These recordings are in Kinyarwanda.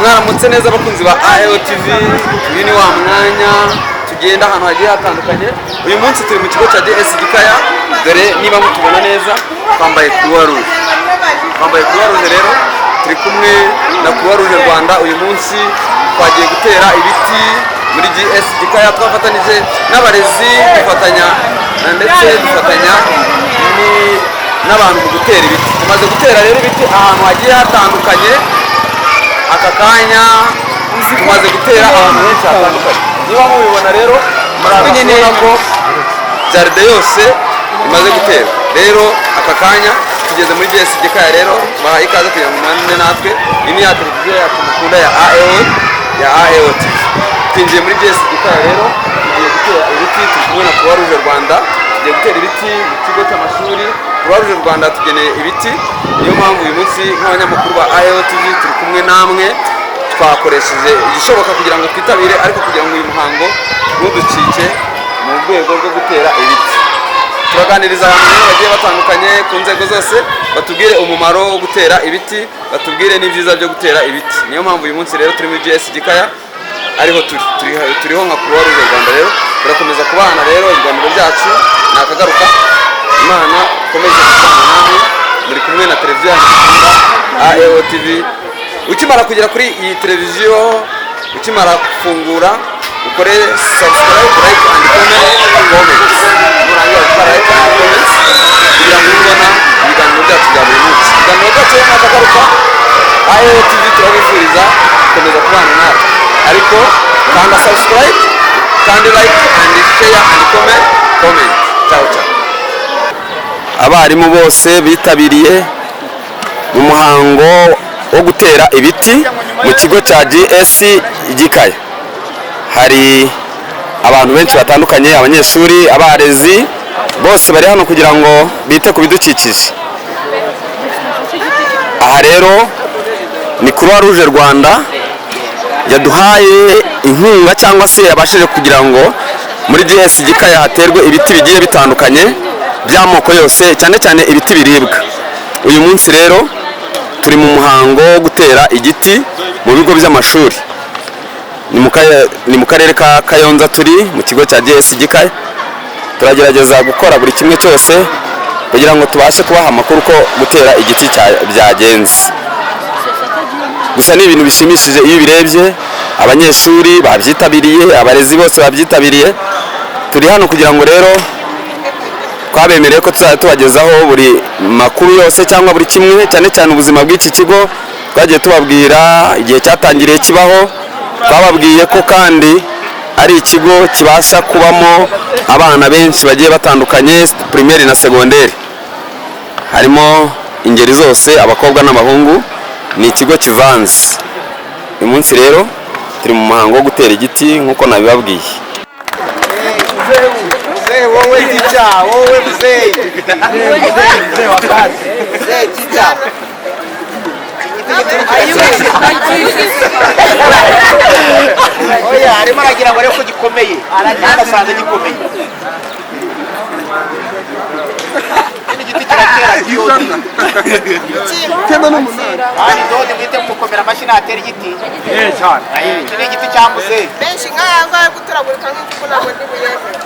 Mwaramutse neza abakunzi ba AEO TV. Uyu ni wa mwanya tugenda ahantu hagiye hatandukanye. Uyu munsi turi mu kigo cya GS Gikaya. Dore niba mutubona neza, twambaye Croix Rouge, twambaye Croix Rouge. Rero turi kumwe na Croix Rouge Rwanda. Uyu munsi twagiye gutera ibiti muri GS Gikaya, twafatanyije n'abarezi, dufatanya ndetse dufatanya n'abantu mu gutera ibiti. Tumaze gutera rero ibiti ahantu hagiye hatandukanye. Aka kanya tumaze gutera ahantu henshi hatandukanye. Niba mubibona rero, muraza kubona ko jardin yose imaze gutera. Rero aka kanya tugeze muri GS Gikaya. Rero bahaye ikaze kugira ngo mubane natwe. Iyi ni ya televiziyo yacu mukunda ya AEO, ya AEO TV. Twinjiye muri GS Gikaya rero, tugiye gutera ibiti. Turi kumwe na Croix Rouge Rwanda, tugiye gutera ibiti mu kigo cy'amashuri. Croix Rouge Rwanda tugeneye ibiti, niyo mpamvu uyu munsi nk'abanyamakuru ba AEO TV turi kumwe namwe. Twakoresheje igishoboka kugira ngo twitabire, ariko kugira ngo uyu muhango ntuducike mu rwego rwo gutera ibiti. Turaganiriza abantu rero bagiye batandukanye ku nzego zose, batubwire umumaro wo gutera ibiti, batubwire n'ibyiza byo gutera ibiti. Niyo mpamvu uyu munsi rero turi muri GS Gikaya, ariho turi. Turiho nka Croix Rouge Rwanda. Rero turakomeza kubana. Rero ibiganiro byacu ni akagaruka. Imana ikomeze kubana namwe. Muri kumwe na televiziyo yanyu mukunda, AEO TV. Ukimara kugera kuri iyi televiziyo, ukimara gufungura, ukore subscribe, like and comment. Nurangiza gukora like and comment kugira ngo ube ubona ibiganiro byacu bya buri munsi, ibiganiro byacu ni akagaruka. AEO TV turabifuriza gukomeza kubana natwe, ariko kanda subscribe kandi like and share and comment. Ciao ciao. Abarimu bose bitabiriye mu muhango wo gutera ibiti mu kigo cya GS Gikaya. Hari abantu benshi batandukanye, abanyeshuri, abarezi, bose bari hano kugira ngo bite ku bidukikije. Aha rero ni Croix Rouge Rwanda yaduhaye inkunga cyangwa se yabashije kugira ngo muri GS Gikaya haterwe ibiti bigiye bitandukanye by'amoko yose, cyane cyane ibiti biribwa. Uyu munsi rero turi mu muhango wo gutera igiti mu bigo by'amashuri. Ni mu karere ka Kayonza, turi mu kigo cya GS Gikaya. Turagerageza gukora buri kimwe cyose kugira ngo tubashe kubaha amakuru ko gutera igiti byagenze. Gusa ni ibintu bishimishije iyo ubirebye, abanyeshuri babyitabiriye, abarezi bose babyitabiriye. Turi hano kugira ngo rero twabemereye ko tuzajya tubagezaho buri makuru yose cyangwa buri kimwe, cyane cyane ubuzima bw'iki kigo. Twagiye tubabwira igihe cyatangiriye kibaho, twababwiye ko kandi ari ikigo kibasha kubamo abana benshi bagiye batandukanye, primaire na secondaire, harimo ingeri zose, abakobwa n'abahungu. Ni ikigo kivanze. Uyu munsi rero turi mu muhango wo gutera igiti nk'uko nabibabwiye. Mzee wowe teacher, wowe mzee. Mzee wa kazi. Mzee teacher. Igiti Oya, arimo aragira ngo arebe ko gikomeye. Kandi asanze gikomeye. Iki giti kiratera diyodi. 98. Kandi dodi mwite mukomera amashyi natera igiti. Eh, cyane. Iki ni igiti cya muzehe. Benshi nk'aya ngaya guturagurika nk'imvugo ntabwo ndi buyemere.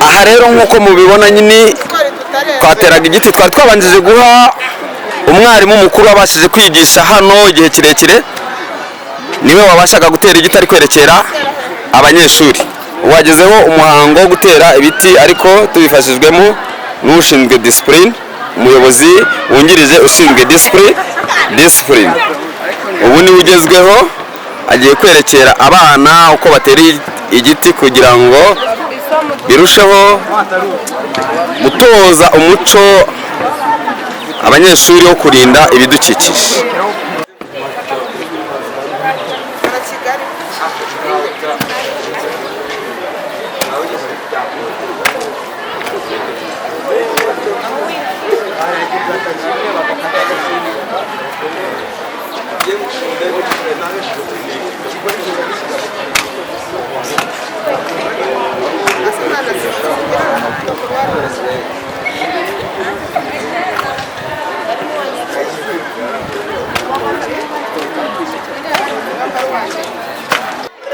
Aha rero nk'uko mubibona nyine, Ibigori tutarenze. twateraga igiti. Twari twabanjije guha umwarimu mukuru wabashije kwigisha hano igihe kirekire, niwe wabashaga gutera igiti ari kwerekera abanyeshuri. Wagezeho umuhango wo gutera ibiti, ariko tubifashijwemo n'ushinzwe discipline, umuyobozi wungirije ushinzwe discipline. Ubu niwe ugezweho, agiye kwerekera abana uko batera igiti kugira ngo birusheho gutoza umuco abanyeshuri wo kurinda ibidukikije. Na Kigali. Asa umwana zigira Croix.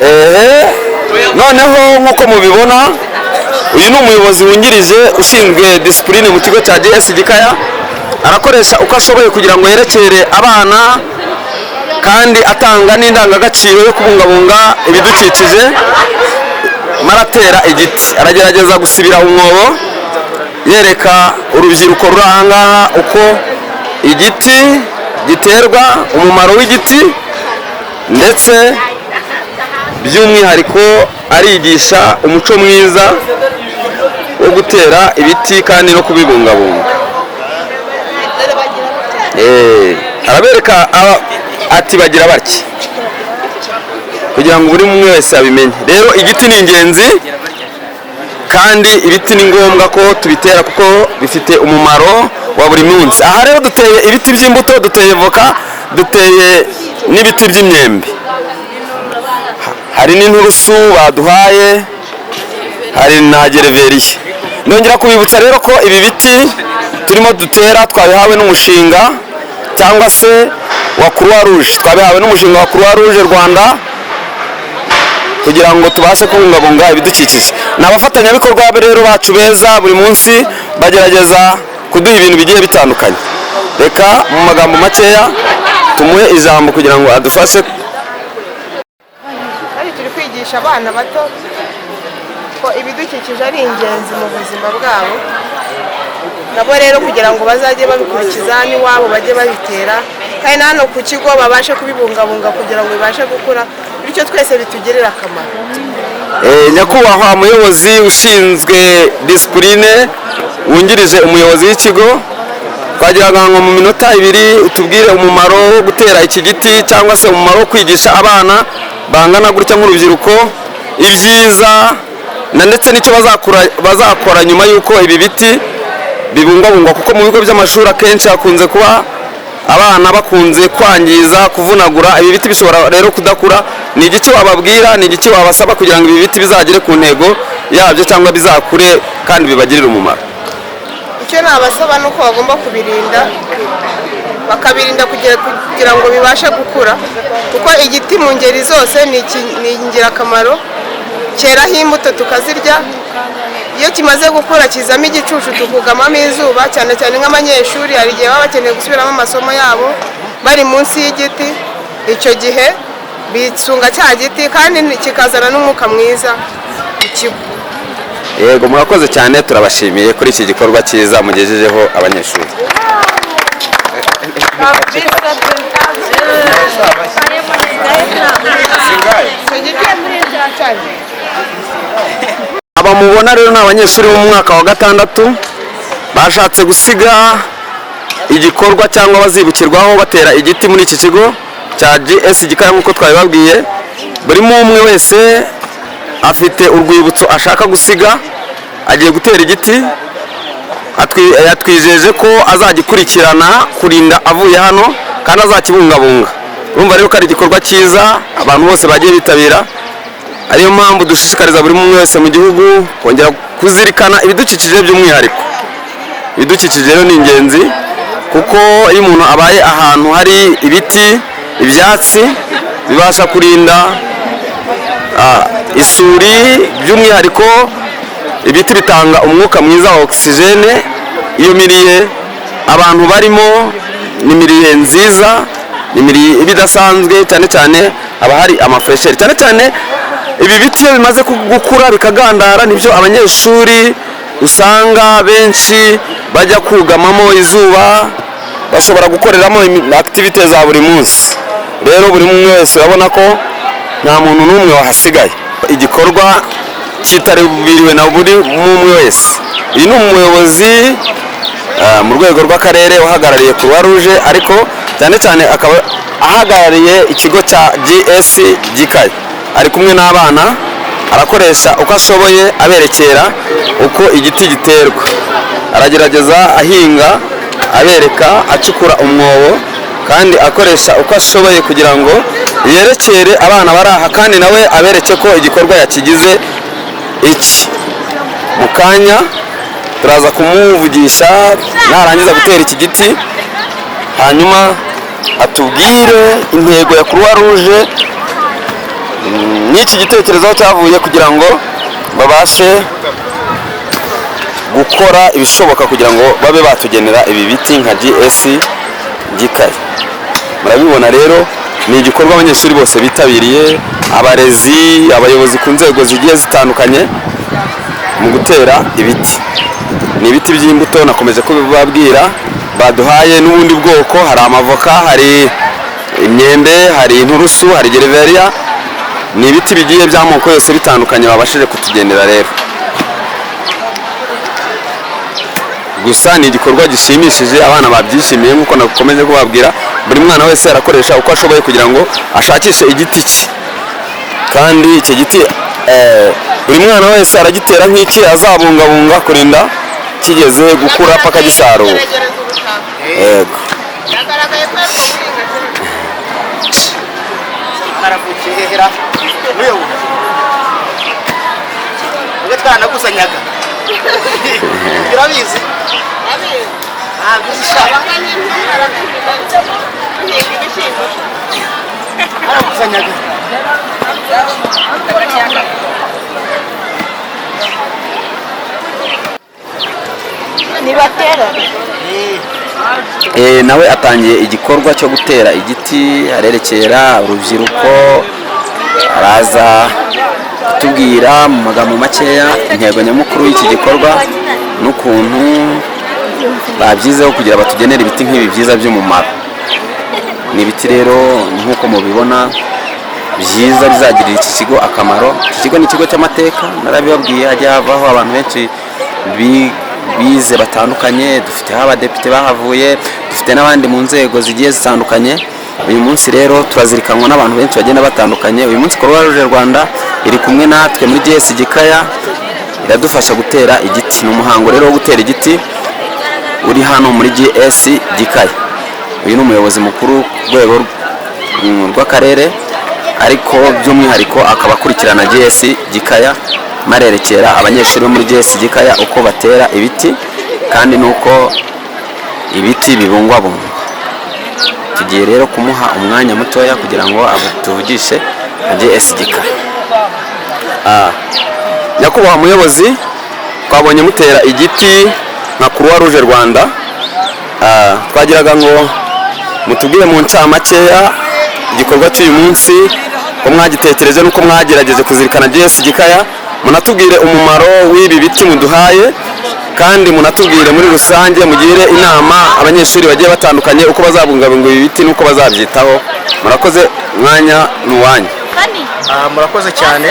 Ehe, noneho nk'uko mubibona, uyu ni umuyobozi wungirije ushinzwe disipurine mu kigo cya GS Gikaya. Arakoresha uko ashoboye kugira ngo yerekere abana kandi atanga n'indangagaciro yo kubungabunga ibidukikije. Maratera igiti, aragerageza gusibira umwobo, yereka urubyiruko ruri aha ngaha uko igiti giterwa, umumaro w'igiti, ndetse by'umwihariko arigisha umuco mwiza wo gutera ibiti kandi no kubibungabunga. Arabereka ati bagira bake kugira ngo buri umwe wese abimenye. Rero igiti ni ingenzi kandi ibiti ni ngombwa ko tubitera kuko bifite umumaro wa buri munsi. Aha rero duteye ibiti by'imbuto, duteye voka, duteye n'ibiti by'imyembe, hari n'inturusu baduhaye, hari na gereveriya. Ndongera kubibutsa rero ko ibi biti turimo dutera twabihawe n'umushinga cyangwa se wa Croix Rouge, twabihawe n'umushinga wa Croix Rouge Rwanda kugira ngo tubashe kubungabunga ibidukikije. Ni abafatanyabikorwa rero bacu beza, buri munsi bagerageza kuduha ibintu bigiye bitandukanye. Reka mu magambo makeya tumuhe ijambo kugira ngo adufashe. Kandi turi kwigisha abana bato ko ibidukikije ari ingenzi mu buzima bwabo, nabo rero kugira ngo bazajye babikurikiza n'iwabo bajye babitera, kandi na hano ku kigo babashe kubibungabunga kugira ngo bibashe gukura, bityo twese bitugirire akamaro. Nyakubahwa muyobozi ushinzwe disipurine wungirije umuyobozi w'ikigo, twagiraga ngo mu minota 2 utubwire umumaro wo gutera iki giti cyangwa se umumaro wo kwigisha abana bangana gutya nk'urubyiruko ibyiza na ndetse n'icyo bazakora nyuma y'uko ibi biti bibungwabungwa, kuko mu bigo by'amashuri akenshi hakunze kuba abana bakunze kwangiza, kuvunagura ibi biti, bishobora rero kudakura. Ni igiki wababwira, ni igiki wabasaba kugira ngo ibi biti bizagere ku ntego yabyo cyangwa bizakure kandi bibagirire umumaro? Icyo nabasaba ni uko bagomba kubirinda, bakabirinda kugira ngo bibashe gukura, kuko igiti mu ngeri zose ni ingirakamaro. Cyeraho imbuto tukazirya, iyo kimaze gukura kizamo igicucu tukugamamo izuba, cyane cyane nk'abanyeshuri hari igihe baba bakeneye gusubiramo amasomo yabo bari munsi y'igiti. Icyo gihe bisunga cya giti kandi kikazana n'umwuka mwiza mu kigo. Yego, murakoze cyane, turabashimiye kuri iki gikorwa cyiza mugejejeho abanyeshuri. Icyo giti Aba mubona rero ni abanyeshuri bo mu mwaka wa 6 bashatse gusiga igikorwa cyangwa bazibukirwaho batera igiti muri iki kigo cya GS Gikaya nk'uko twabibabwiye. Buri umwe wese afite urwibutso ashaka gusiga, agiye gutera igiti. Yatwijeje ko azagikurikirana kurinda avuye hano kandi azakibungabunga. Urumva rero ko ari igikorwa cyiza abantu bose bagiye bitabira, ariyo mpamvu dushishikariza buri umwe wese mu gihugu kongera kuzirikana ibidukikije by'umwihariko. Ibidukikije rero ni ingenzi kuko iyo umuntu abaye ahantu hari ibiti, ibyatsi, bibasha kurinda isuri. By'umwihariko ibiti bitanga umwuka mwiza wa ogisijene. Iyo miriye abantu barimo ni miriye nziza, ni miriye iba idasanzwe, cyane cyane haba hari amafuresheri. Cyane cyane ibi biti iyo bimaze gukura bikagandara, nibyo abanyeshuri usanga benshi bajya kugamamo izuba, bashobora gukoreramo activite za buri munsi. Rero buri umwe wese urabona ko nta muntu n'umwe wahasigaye, igikorwa cyitabiriwe na buri umwe wese. Uyu ni umuyobozi mu rwego rw'akarere uhagarariye Croix Rouge, ariko cyane cyane akaba ahagarariye ikigo cya GS Gikaya. Ari kumwe n'abana, arakoresha uko ashoboye aberekera uko igiti giterwa. Aragerageza ahinga, abereka, acukura umwobo kandi akoresha uko ashoboye kugira ngo yerekere abana bari aha, kandi nawe abereke ko igikorwa yakigize iki. Mu kanya turaza kumuvugisha narangiza gutera iki giti, hanyuma atubwire intego ya Croix Rouge N'iki gitekerezo aho cyavuye kugira ngo babashe gukora ibishoboka kugira ngo babe batugenera ibi biti nka GS Gikaya. Murabibona rero, ni igikorwa abanyeshuri bose bitabiriye, abarezi, abayobozi ku nzego zigiye zitandukanye mu gutera ibiti. Ni ibiti by'imbuto, nakomeje kubibabwira, baduhaye n'ubundi bwoko: hari amavoka, hari imyembe, hari inturusu, hari gereveriya. Ni ibiti bigiye by'amoko yose bitandukanye babashije kutugenera. Rero gusa ni igikorwa gishimishije, abana babyishimiye. Nk'uko nakomeje kubabwira, buri mwana wese arakoresha uko ashoboye kugira ngo ashakishe igiti cye, kandi icyo giti buri mwana wese aragitera nk'iki azabungabunga kurinda kigeze gukura paka gisarura. Yego. Byagaragaye ko ari uburinganire. Naravukiye hehera n'uyu ubwo twaranagusanyaga, urabizi. Abizi. Ntabwo uzi sha. Abanga n'intara guhinga ibishyimbo. Naragusanyaga. Nibatera. Nawe atangiye igikorwa cyo gutera igiti, arerekera urubyiruko, araza kutubwira mu magambo makeya intego nyamukuru y'iki gikorwa n'ukuntu babyizeho kugira batugenere ibiti nk'ibi byiza by'umumaro. Ni ibiti rero nk'uko mubibona byiza bizagirira iki kigo akamaro. Iki kigo ni ikigo cy'amateka, narabibabwiye, hajya havaho abantu benshi bize batandukanye. Dufiteho abadepite bahavuye, dufite n'abandi mu nzego zigiye zitandukanye. Uyu munsi rero turazirikanwa n'abantu benshi bagenda batandukanye. Uyu munsi Croix Rouge Rwanda iri kumwe natwe muri GS Gikaya, iradufasha gutera igiti. Ni umuhango rero wo gutera igiti uri hano muri GS Gikaya. Uyu ni umuyobozi mukuru ku rwego rw'akarere, ariko by'umwihariko akaba akurikirana GS Gikaya, marerekera abanyeshuri bo muri GS Gikaya uko batera ibiti kandi n'uko ibiti bibungwabungwa. Tugiye rero kumuha umwanya mutoya kugira ngo tuvugishe nka GS Gikaya. Nyakubahwa muyobozi, twabonye mutera igiti nka Croix Rouge Rwanda. Twagiraga ngo mutubwire mu ncamakeya igikorwa cy'uyu munsi, ko mwagitekereje n'uko mwagerageje kuzirikana GS Gikaya, munatubwire umumaro w'ibi biti muduhaye, kandi munatubwire muri rusange, mugire inama abanyeshuri bagiye batandukanye uko bazabungabunga ibi biti n'uko bazabyitaho. Murakoze, umwanya ni uwanyu. Murakoze cyane.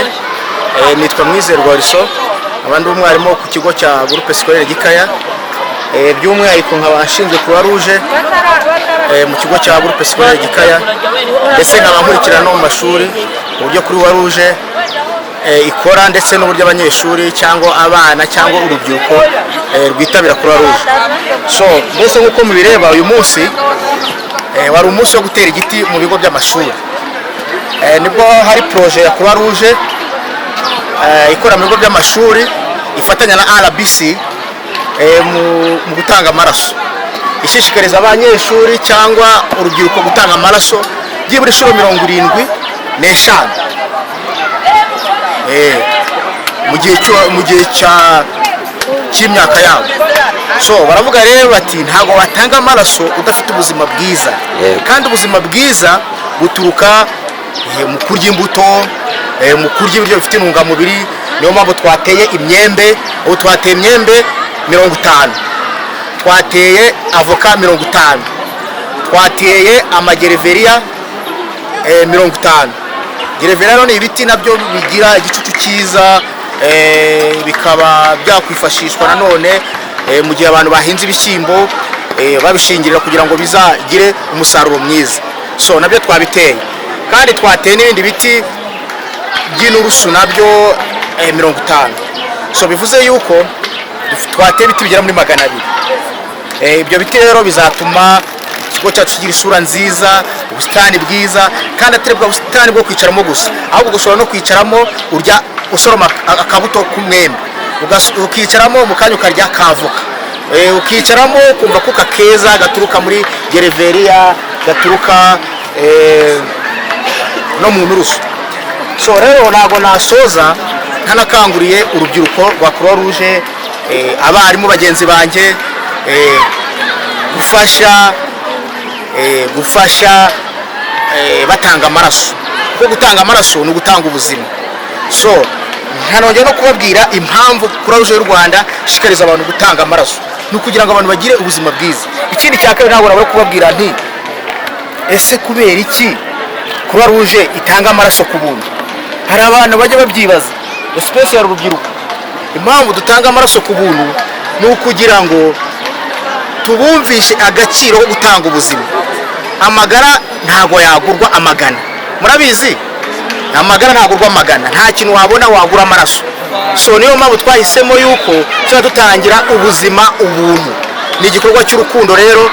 Nitwa Mwizerwa Riso, abandi umwarimu ku kigo cya Groupe Scolaire Gikaya, by'umwihariko nkaba nshinzwe Croix Rouge mu kigo cya Groupe Scolaire Gikaya, ndetse nkaba nkurikirana no mu mashuri uburyo Croix Rouge ikora, ndetse n'uburyo abanyeshuri cyangwa abana cyangwa urubyiruko rwitabira Croix Rouge. So mbese nk'uko mubireba, uyu munsi wari umunsi wo gutera igiti mu bigo by'amashuri. Nibwo hari projet ya Croix Rouge ikora mu bigo by'amashuri ifatanya na RBC mu gutanga amaraso, ishishikariza abanyeshuri cyangwa urubyiruko gutanga amaraso byibura inshuro 75 mu gihe cy'imyaka yabo. So baravuga rero bati ntabwo watanga amaraso udafite ubuzima bwiza. Kandi ubuzima bwiza buturuka mu kurya imbuto, mu kurya ibiryo bifite intungamubiri. Niyo mpamvu twateye imyembe. Ubu twateye imyembe 50, twateye avoka 50, twateye amagereveriya 50. Gereveriya rero ni ibiti nabyo bigira igicucu cyiza, bikaba byakwifashishwa nanone mu gihe abantu bahinze ibishyimbo, babishingirira kugira ngo bizagire umusaruro mwiza. So nabyo twabiteye, kandi twateye n'ibindi biti by'inturusu nabyo 50. So bivuze yuko twateye ibiti bigera muri 200. Ibyo biti rero bizatuma ikigo cyacu kigira isura nziza, ubusitani bwiza, kandi atari bwa busitani bwo kwicaramo gusa, ahubwo ushobora no kwicaramo urya usoroma akabuto k'umwembe, ukicaramo mu kanya ukarya kavoka, ukicaramo ukumva kuka keza gaturuka muri gereveriya, gaturuka no mu nturusu. So rero ntabwo nasoza ntanakanguriye urubyiruko rwa Croix Rouge, abarimu bagenzi banjye, gufasha batanga amaraso, kuko gutanga amaraso ni ugutanga ubuzima. So nkanongera no kubabwira impamvu Croix Rouge y'u Rwanda ishishikariza abantu gutanga amaraso, ni ukugira ngo abantu bagire ubuzima bwiza. Ikindi cya kabiri, ntabwo nabura kubabwira nti: ese kubera iki Croix Rouge itanga amaraso ku buntu? Hari abantu bajya babyibaza, especially urubyiruko. Impamvu dutanga amaraso ku buntu ni ukugira ngo tubumvishe agaciro ko gutanga ubuzima. Amagara ntabwo yagurwa amagana, murabizi, amagara ntagurwa amagana. Nta kintu wabona wagura amaraso. So niyo mpamvu twahisemo yuko tuzajya dutangira ubuzima ubuntu. Ni igikorwa cy'urukundo rero,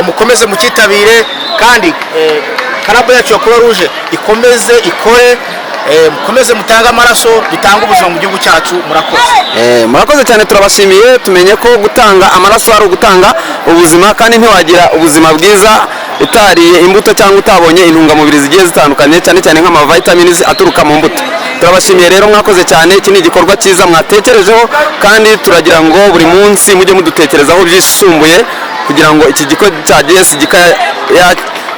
mukomeze mucyitabire, kandi club yacu ya Croix Rouge ikomeze ikore, mukomeze mutange amaraso, dutange ubuzima mu gihugu cyacu. Murakoze. Murakoze cyane, turabashimiye. Tumenye ko gutanga amaraso ari ugutanga ubuzima, kandi ntiwagira ubuzima bwiza utariye imbuto cyangwa utabonye intungamubiri zigiye zitandukanye, cyane cyane nk'amavitamins aturuka mu mbuto. Turabashimiye rero, mwakoze cyane. Iki ni igikorwa cyiza mwatekerejeho, kandi turagira ngo buri munsi mujye mudutekerezaho byisumbuye, kugira ngo iki gikorwa cya GS Gikaya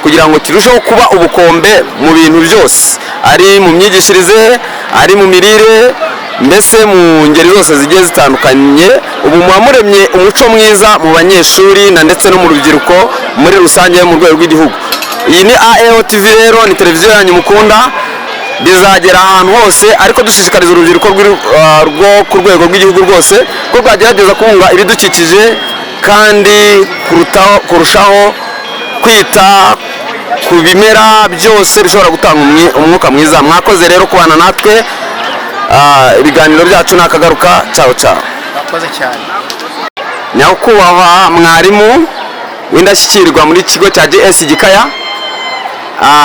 kugira ngo kirusheho kuba ubukombe mu bintu byose, ari mu myigishirize, ari mu mirire, mbese mu ngeri zose zigiye zitandukanye. Ubu muba muremye umuco mwiza mu banyeshuri na ndetse no mu rubyiruko muri rusange mu rwego rw'igihugu. Iyi ni AEO TV rero, ni televiziyo yanyu mukunda, bizagera ahantu hose, ariko dushishikariza urubyiruko rwo ku rwego rw'igihugu rwose ko rwagerageza kubunga ibidukikije, kandi kurushaho kwita ku bimera byose bishobora gutanga umwuka mwiza. Mwakoze rero kubana natwe. Ibiganiro byacu ni akagaruka. Ciao ciao. Murakoze cyane. Nyakubahwa mwarimu w'indashyikirwa muri kigo cya GS Gikaya,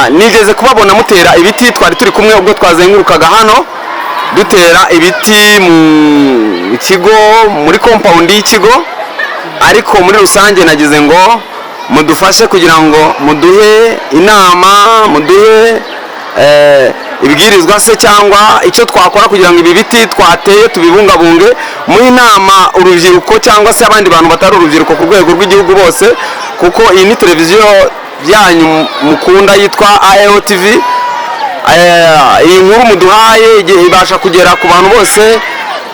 nigeze kubabona mutera ibiti, twari turi kumwe ubwo twazengurukaga hano dutera ibiti mu kigo, muri compound y'ikigo. Ariko muri rusange nagize ngo mudufashe kugira ngo muduhe inama, muduhe ibwirizwa se cyangwa icyo twakora kugira ngo ibi biti twateye tubibungabunge. Muhe inama urubyiruko cyangwa se abandi bantu batari urubyiruko ku rwego rw'igihugu bose, kuko iyi ni televiziyo yanyu mukunda yitwa AEO TV. Iyi nkuru muduhaye igihe ibasha kugera ku bantu bose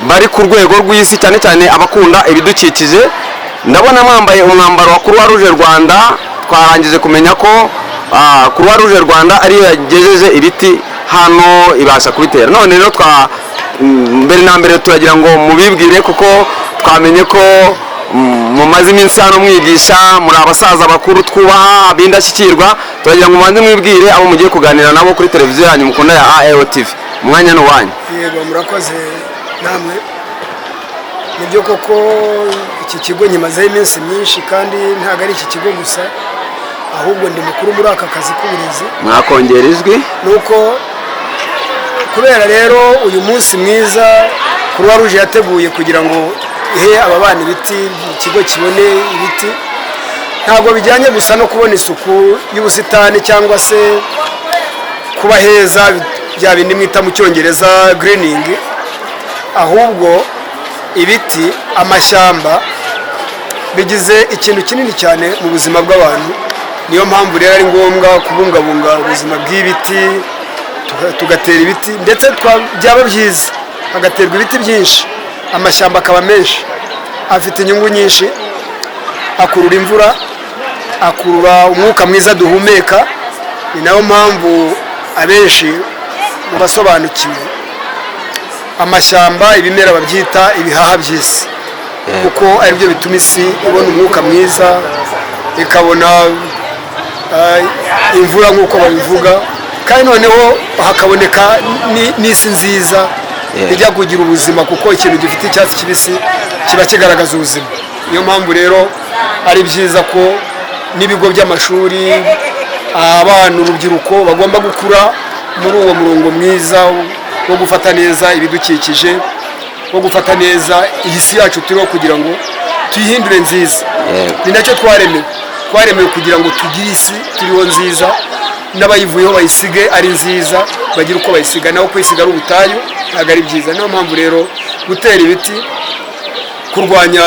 bari ku rwego rw'isi, cyane cyane abakunda ibidukikije. Ndabona mwambaye umwambaro wa Croix Rouge Rwanda. Twarangije kumenya ko Croix Rouge Rwanda ariyo yagejeje ibiti hano ibasha kubitera. None rero twa mbere na mbere turagira ngo mubibwire, kuko twamenye ko mumaze iminsi hano mwigisha, muri abasaza bakuru twubaha b'indashyikirwa. Turagira ngo mubanze mwibwire abo mugiye kuganira nabo kuri televiziyo yanyu mukunda ya AEO TV. Umwanya ni uwanyu. Yego, murakoze namwe. Nibyo koko, iki kigo nyimazeho iminsi myinshi, kandi ntabwo ari iki kigo gusa, ahubwo ndi mukuru muri aka kazi k'uburezi. Mwakongera ijwi. Nuko kubera rero uyu munsi mwiza Croix Rouge yateguye kugira ngo ihe aba bana ibiti, ikigo kibone ibiti, ntabwo bijyanye gusa no kubona isuku y'ubusitani cyangwa se kuba heza, bya bindi mwita mu Cyongereza greening, ahubwo ibiti, amashyamba bigize ikintu kinini cyane mu buzima bw'abantu. Niyo mpamvu rero ari ngombwa kubungabunga ubuzima bw'ibiti, tugatera ibiti, ndetse byaba byiza hagaterwa ibiti byinshi, amashyamba akaba menshi. Afite inyungu nyinshi: akurura imvura, akurura umwuka mwiza duhumeka. Ni nayo mpamvu abenshi mu basobanukiwe amashyamba, ibimera, babyita ibihaha by'isi, kuko aribyo bituma isi ibona umwuka mwiza, ikabona imvura nk'uko babivuga, kandi noneho hakaboneka n'isi nziza ijya kugira ubuzima, kuko ikintu gifite icyatsi kibisi kiba kigaragaza ubuzima. Niyo mpamvu rero ari byiza ko n'ibigo by'amashuri, abana, urubyiruko bagomba gukura muri uwo murongo mwiza wo gufata neza ibidukikije, wo gufata neza iyi si yacu turiho, kugira ngo tuyihindure nziza. Ni nacyo twaremewe, twaremewe kugira ngo tugire isi turiho nziza. N'abayivuyeho bayisige ari nziza, bagire uko bayisiga. Naho kuyisiga ari ubutayu ntabwo ari byiza. Niyo mpamvu rero gutera ibiti, kurwanya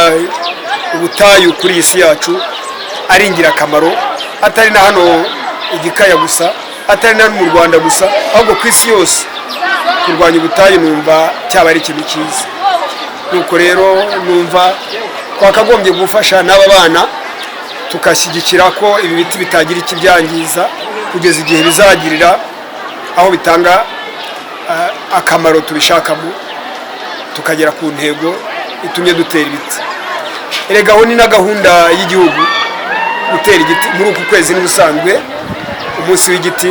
ubutayu kuri iyi si yacu ari ingirakamaro, atari na hano igikaya gusa, atari na hano mu Rwanda gusa, ahubwo ku isi yose. Kurwanya ubutayu numva cyaba ari ikintu cyiza. Nuko rero numva twakagombye gufasha n'aba bana, tugashyigikira ko ibi biti bitagira ikibyangiza kugeza igihe bizagirira aho bitanga akamaro tubishakamo, tukagera ku ntego itumye dutera ibiti. Erega aho ni na gahunda y'igihugu gutera igiti muri uku kwezi. N'ubusanzwe umunsi w'igiti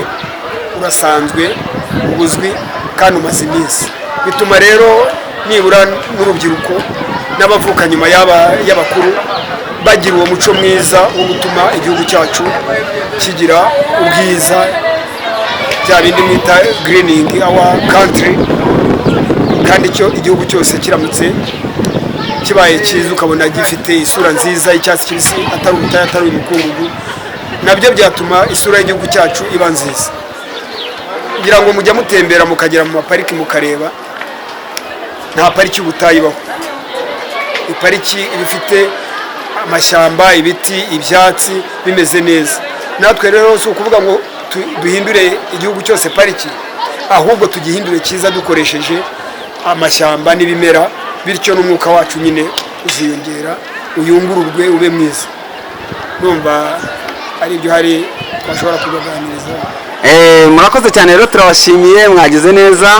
urasanzwe uzwi kandi umaze iminsi. Bituma rero nibura n'urubyiruko n'abavuka nyuma y'abakuru bagira uwo muco mwiza wo gutuma igihugu cyacu kigira ubwiza, bya bindi mwita greening our country. Kandi icyo igihugu cyose kiramutse kibaye cyiza, ukabona gifite isura nziza y'icyatsi kibisi, atari ubutayu, atari umukungugu, nabyo byatuma isura y'igihugu cyacu iba nziza. Ngira ngo mujya mutembera mukagera mu mapariki mukareba, nta pariki y'ubutayu ibaho. Ipariki iba ifite amashyamba, ibiti, ibyatsi bimeze neza. Natwe rero si ukuvuga ngo duhindure igihugu cyose pariki, ahubwo tugihindure cyiza dukoresheje amashyamba n'ibimera, bityo n'umwuka wacu nyine uziyongera, uyungururwe, ube mwiza. Numva ari ibyo hari twashobora kubaganiriza. Murakoze cyane rero, turabashimiye, mwagize neza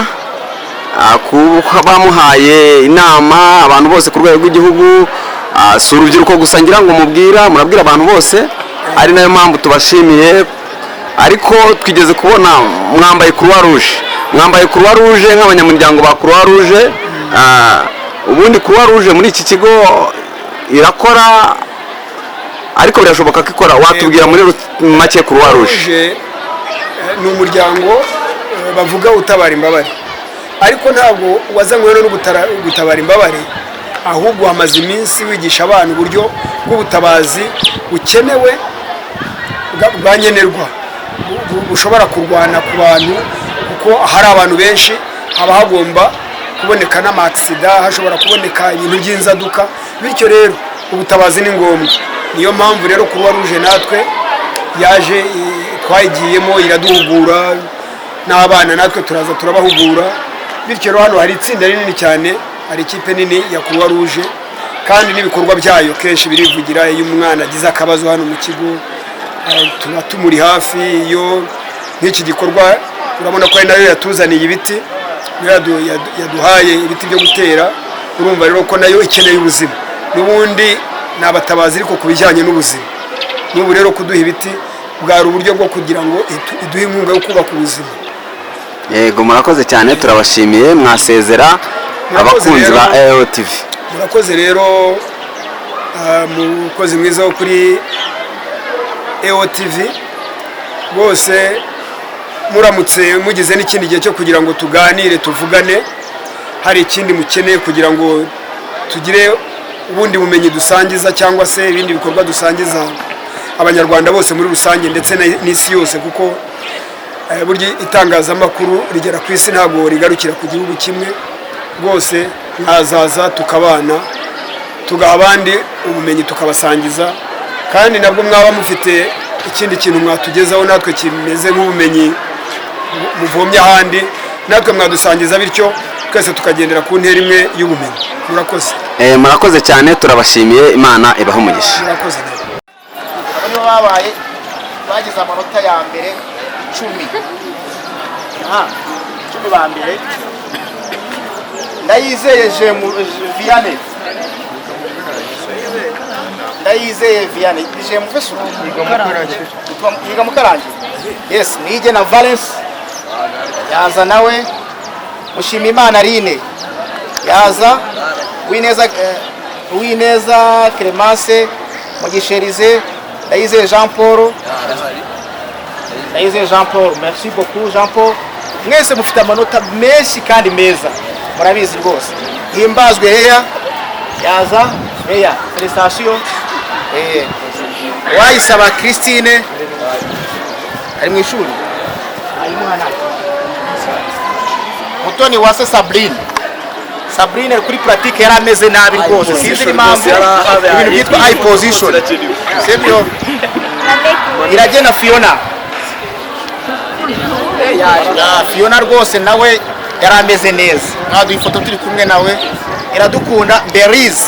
kuba bamuhaye inama abantu bose ku rwego rw'igihugu. Si urubyiruko gusa ngira ngo mubwira, murabwira abantu bose, ari nayo mpamvu tubashimiye. Ariko twigeze kubona mwambaye Croix Rouge, mwambaye Croix Rouge nk'abanyamuryango ba Croix Rouge. Ubundi Croix Rouge muri iki kigo irakora, ariko birashoboka ko ikora. Watubwira muri make Croix Rouge? Rouge ni umuryango bavuga utabara imbabare, ariko ntabwo wazanywe no gutabara imbabare, ahubwo hamaze iminsi wigisha abana uburyo bw'ubutabazi bukenewe bwa nkenerwa bushobora kurwana ku bantu, kuko hari abantu benshi haba hagomba kuboneka n'ama accident, hashobora kuboneka ibintu by'inzaduka. Bityo rero ubutabazi ni ngombwa. Niyo mpamvu rero Croix Rouge natwe yaje twayigiyemo, iraduhugura n'abana, natwe turaza turabahugura. Bityo rero hano hari itsinda rinini cyane, hari ikipe nini ya Croix Rouge, kandi n'ibikorwa byayo kenshi birivugira. Iyo umwana agize akabazo hano mu kigo, tuba tumuri hafi. Iyo nk'iki gikorwa, urabona ko ari nayo yatuzaniye ibiti, niyo yaduhaye ibiti byo gutera. Urumva rero ko nayo ikeneye ubuzima. N'ubundi ni abatabazi, ariko ku bijyanye n'ubuzima. N'ubu rero kuduha ibiti bwari uburyo bwo kugira ngo iduhe inkunga yo kubaka ubuzima. Yego, murakoze cyane, turabashimiye. Mwasezera Murakoze abakunzi ba rero. AOTV. Murakoze rero, mukozi mwiza wo kuri EOTV bose. Muramutse mugize n'ikindi gihe cyo kugira ngo tuganire, tuvugane, hari ikindi mukeneye kugira ngo tugire ubundi bumenyi dusangiza cyangwa se ibindi bikorwa dusangiza Abanyarwanda bose muri rusange ndetse n'isi yose, kuko burya itangazamakuru rigera ku isi, ntabwo rigarukira ku gihugu kimwe. Rwose mwazaza tukabana, tugaha abandi ubumenyi, tukabasangiza. Kandi nabwo mwaba mufite ikindi kintu mwatugezaho natwe kimeze nk'ubumenyi muvomye ahandi, natwe mwadusangiza, bityo twese tukagendera ku ntera imwe y'ubumenyi. Murakoze. Murakoze cyane, turabashimiye, Imana ibahe umugisha. Murakoze nawe. Abo nibo babaye bagize amanota ya mbere 10. Aha, 10 ba mbere: Ndayizeye Jemu Vianney, Ndayizeye Vianney Jemu Vesu yiga Mukarange. Yes, Nige na Valence yaza nawe, Mushimimana Aline yaza, Uwineza Uwineza Clemence, Mugisherize, Ndayizeye Jean Paul, Ndayizeye Jean Paul. Merci beaucoup, Jean Paul. Mwese mufite amanota menshi kandi meza, murabizi rwose. Himbazwe Heya yaza. Heya, félicitations. Wayisaba Christine ari mu ishuri. Mutoni Wase Sabrine. Sabrine kuri pratique yari ameze nabi rwose, sinzi impamvu, ibintu byitwa eye position, sibyo? Iragena Fiona. Ya, Fiona rwose nawe yari ameze neza, mwaduha ifoto turi kumwe nawe. Iradukunda Berize.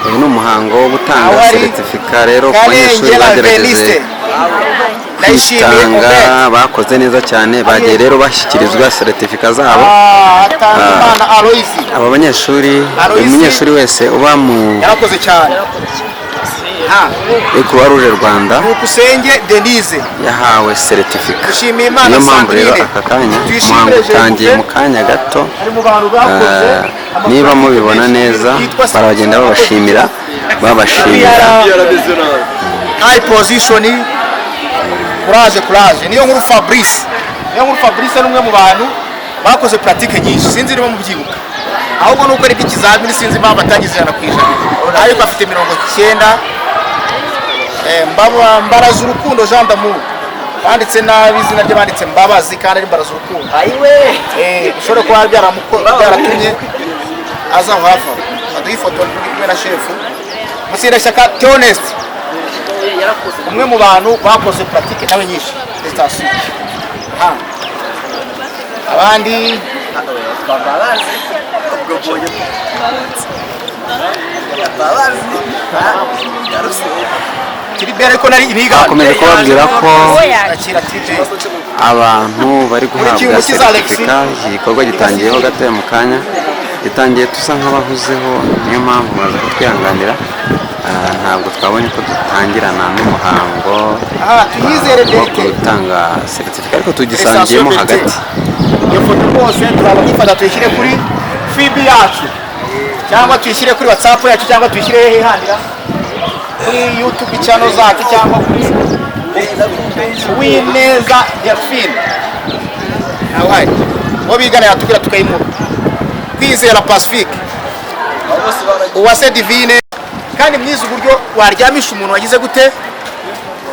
Uyu ni umuhango wo gutanga Aho ari seritifika rero ku banyeshuri Karengera bagerageje Veniste. Ndayishimiye kwitanga, Obed. bakoze neza cyane, bagiye rero bashyikirizwa seritifika zabo. Hatangimana Aloisi. Aba banyeshuri, buri Aloisi. munyeshuri wese uba mu Yarakoze cyane. Ha, Croix Rouge Rwanda Byukusenge Denise. yahawe seritifika. Dushimiye Imana Niyo mpamvu rero Sandrine. aka kanya Tuyishimire umuhango utangiye Gervais. mu kanya gato. Ari mu bantu bakoze Niba mubibona neza, baragenda babashimira, babashimira. High position. Courage, courage. Niyo nkuru Fabrice. Niyo nkuru Fabrice ni umwe mu bantu bakoze pratique nyinshi, sinzi niba mubyibuka. Ahubwo nuko ari ikizamini, sinzi impamvu atagize 100%, ariko afite 90. Mbaraza Urukundo Jean d'Amour, banditse nabi izina rye, banditse Mbabazi kandi ari Mbaraza Urukundo. Bishobora kuba byaratumye aza aho hafi aho. Aduhe ifoto ndi kumwe na shefu Mutsindashyaka Theoneste, umwe mu bantu bakoze pratique nawe nyinshi sitasiyo. Ha, abandi. Kiribera, ariko nari ibiga. Bakomeje kubabwira ko Akira TJ. abantu bari guhabwa Umukiza Alexis. seritifika. Iki gikorwa gitangiyeho gatoya mu kanya, gitangiye dusa nk'abahuzeho, niyo mpamvu baza kutwihanganira. Ntabwo twabonye ko dutangirana n'umuhango Aha, Tuyizere wo Bertin. gutanga seritifika, ariko tugisangiyemo hagati. Iyo foto rwose turaba tuyifata, tuyishyire kuri FB yacu, cyangwa tuyishyire kuri WhatsApp yacu, cyangwa tuyishyire hehe handira, kuri YouTube channel zacu, cyangwa kuri Uwineza Delphine. Nawe uwo bigana yatubwira tukayimuha. Kwizera Pacifique, Uwase Divine. Kandi mwiza uburyo waryamisha umuntu wagize gute,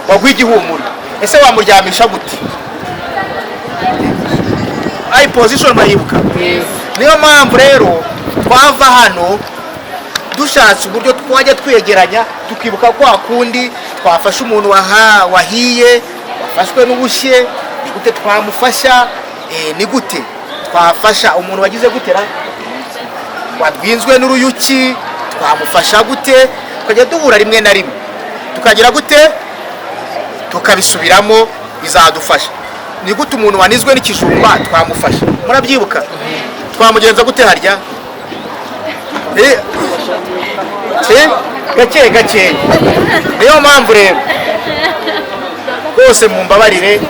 waguha igihumuro. Ese wamuryamisha gute? Eye position murayibuka? Niyo mpamvu rero twava hano dushatse uburyo twajya twegeranya, tukibuka kwa kundi twafashe umuntu wahiye, wafashwe n'ubushye, ni gute twamufasha? Ni gute twafasha umuntu wagize gutera, wadwinzwe n'uruyuki, twamufasha gute? Tukajya duhura rimwe na rimwe, tukagira gute, tukabisubiramo, bizadufasha. Ni gute umuntu wanizwe n'ikijumba twamufasha? Murabyibuka? Twamugenza gute harya? Gake gake. Niyo mpamvu rero rwose mumbabarire,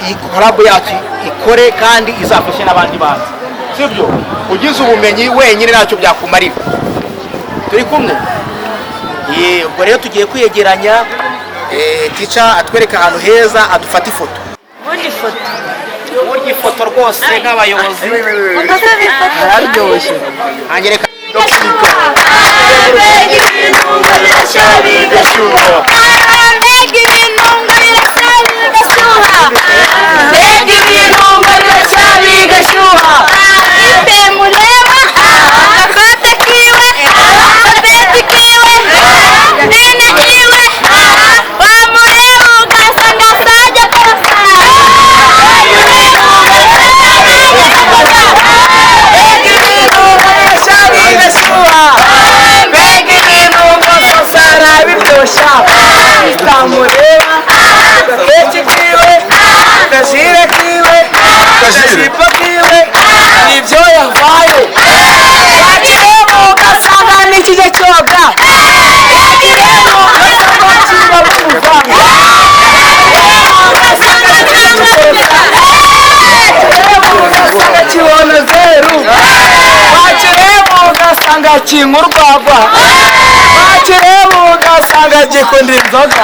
iyi collab yacu ikore kandi izafashe n'abandi bantu, sibyo? Ugize ubumenyi wenyine ntacyo byakumarira. Turi kumwe. Ubwo rero tugiye kwiyegeranya, tica atwereka ahantu heza adufata ifoto. Ubundi ifoto. Burya ifoto rwose nk'abayobozi Araryoshye. Hanyereka. Mbega ibintu birashya bigashyuha, mbega ibintu birashya bigashyuha, mbega ibintu birashya bigashyuha. Ipe mureba agakote kiwe, agapeti kiwe, nene iwe, wamureba ugasanga sajya kosa. Mbega ibintu birashya bigashyuha, mbega ibintu ngo biryoshya, bitamureba agapeki kiwe, agajire kiwe, agajipo kiwe, nibyo yavaye. Yakireba ugasanga n'ikijya cyoga, yakireba ugasanga kiba muvanga, ugasanga ugasanga kibona zeru, wakireba ugasanga kinywa urwagwa, wakireba ugasanga gikunda inzoga.